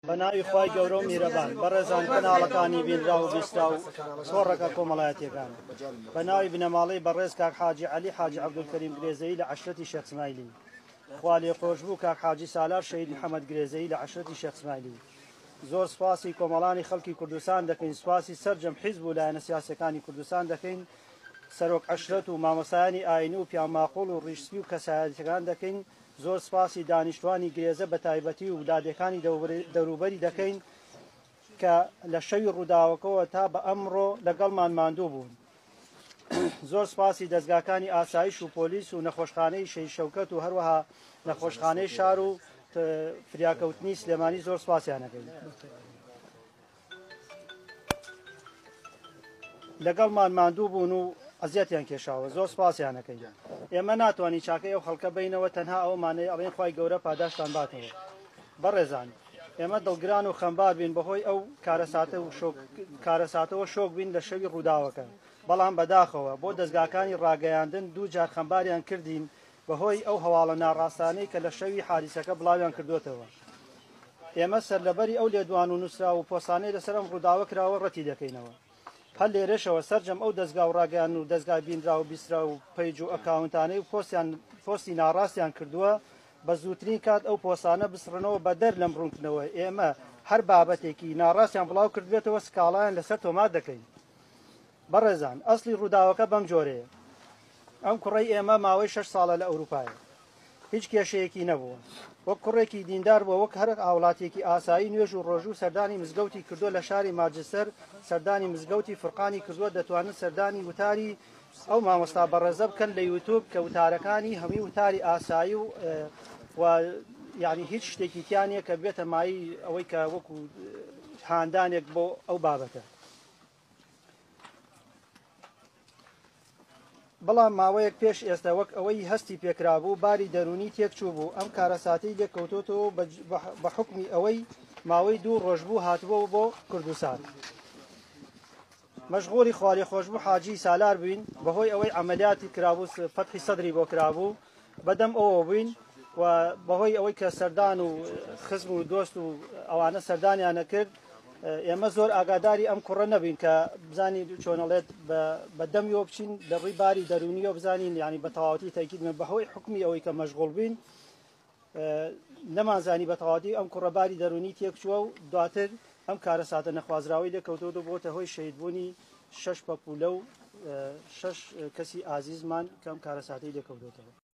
بە ناوی خوای گەورە و میرەبان بەڕێزان کەناڵەکانی بینراو و بیستراو تۆڕەکە کۆمەڵایەتیەکان بە ناوی بنەماڵەی بەڕێز کاک حاجی عەلی حاجی عەبدولکەریم گرێزەیی لە عەشرەتی شێخ سمایلی خوا لێخۆشبوو کاک حاجی سالار شەهید محەمەد گرێزەیی لە عەشرەتی شێخ سمایلی زۆر سوپاسی کۆمەڵانی خەڵکی کوردستان دەکەین سوپاسی سەرجەم حیزب و لایەنە سیاسیەکانی کوردستان دەکەین سەرۆک عەشرەت و مامۆستایانی ئاینی و پیاوماقوڵ و ڕیشسپی و کەسایەتیەکان دەکەین زۆر سپاسی دانیشتوانی گرێزە بەتایبەتی و لادێکانی دەوروبەری دەکەین کە لە شەوی ڕووداوەکەوە تا بە ئەمڕۆ لەگەڵمان ماندوو بوون. زۆر سپاسی دەزگاکانی ئاسایش و پۆلیس و نەخۆشخانەی شەهید شەوکەت و هەروەها نەخۆشخانەی شار و فریاکەوتنی سلێمانی زۆر سپاسیان دەکەین. لەگەڵمان ماندوو بوون و ئەزیەتیان کێشاوە زۆر سپاسیان ئەکەین ئێمە ناتوانین چاکەی ئەو خەڵکە بینەوە تەنها ئەومانەی ئەڵێن خوای گەورە پاداشتان باتەوە بەڕێزان ئێمە دڵگران و خەمبار بین بەهۆی ئەو کارەساتە و شۆک کارەساتەوە شۆک بین لە شەوی ڕووداوەکە بەڵام بەداخەوە بۆ دەزگاکانی ڕاگەیاندن دوو جار خەمباریان کردین بەهۆی ئەو هەواڵە ناڕاستانەی کە لە شەوی حادیسەکە بڵاویان کردووەتەوە. ئێمە سەرلەبەری ئەو لێدوان و نووسراو و پۆستانەی لەسەر ئەم ڕووداوە کراوە ڕەتی دەکەینەوە. هەر لێرەشەوە سەرجەم ئەو دەزگا و ڕاگەیاندن و دەزگای بینراو و بیستراو و پەیج و ئەکاونتانەی و پۆستیان پۆستی ناڕاستیان کردووە بە زووترین کات ئەو پۆستانە بسڕنەوە بەدەر لەم ڕوونکردنەوە ئێمە هەر بابەتێکی ناڕاستیان بڵاو کردبێتەوە سکاڵایان لەسەر تۆمار دەکەین. بەڕێزان ئەسڵی ڕووداوەکە بەم جۆرەیە ئەم کوڕەی ئێمە ماوەی شەش ساڵە لە ئەوروپایە هیچ کێشەیەکی نەبووە وەک کوڕێکی دیندار بووە وەک هەر هاوڵاتیەکی ئاسایی نوێژ و ڕۆژوو سەردانی مزگەوتی کردووە لە شاری ماجستەر سەردانی مزگەوتی فرقانی کردووە دەتوانن سەردانی وتاری ئەو مامۆستا بەڕێزە بکەن لە یوتوب کە وتارەکانی هەمووی وتاری ئاسایی و و یعنی هیچ شتێکی تیانە کە بێتە مایی ئەوەی کە وەکو هاندانێک بۆ ئەو بابەتە بەڵام ماوەیەک پێش ئێستا وەک ئەوەی هەستی پێکرابوو باری دەروونی تێکچوو بوو ئەم کارەساتەی لێکەوتۆتەوە بە حوکمی ئەوەی ماوەی دوو ڕۆژ بوو هاتبووەوە بۆ کوردستان مەشغوڵی خوالێخۆشبوو حاجی سالار بووین بەهۆی ئەوەی عەمەلیاتی کرابوو فەتحی سەدری بۆ کرابوو بەدەم ئەوەوە بووین و بەهۆی ئەوەی کە سەردان و خزم و دۆست و ئەوانە سەردانیانە کرد ئێمە زۆر ئاگاداری ئەم کوڕە نەبین کە بزانین چۆنەڵێت بە دەمیەوە بچین لە ڕووی باری دەرونیەوە بزانین ینی بە تەواوەتی تەکید من بەهۆی حکومی ئەوەی کە مەشغوڵ بین نەمانزانی بە تەواوەتی ئەم کوڕە باری دەرونی تێکچووە و دواتر ئەم کارەساتە نەخوازراوەی لێکەوتەوە بۆتە هۆی شەهیدبوونی شەش پەپولە و شەش کەسی ئازیزمان کە ئەم کارەساتەی لێکەوتۆتەوە.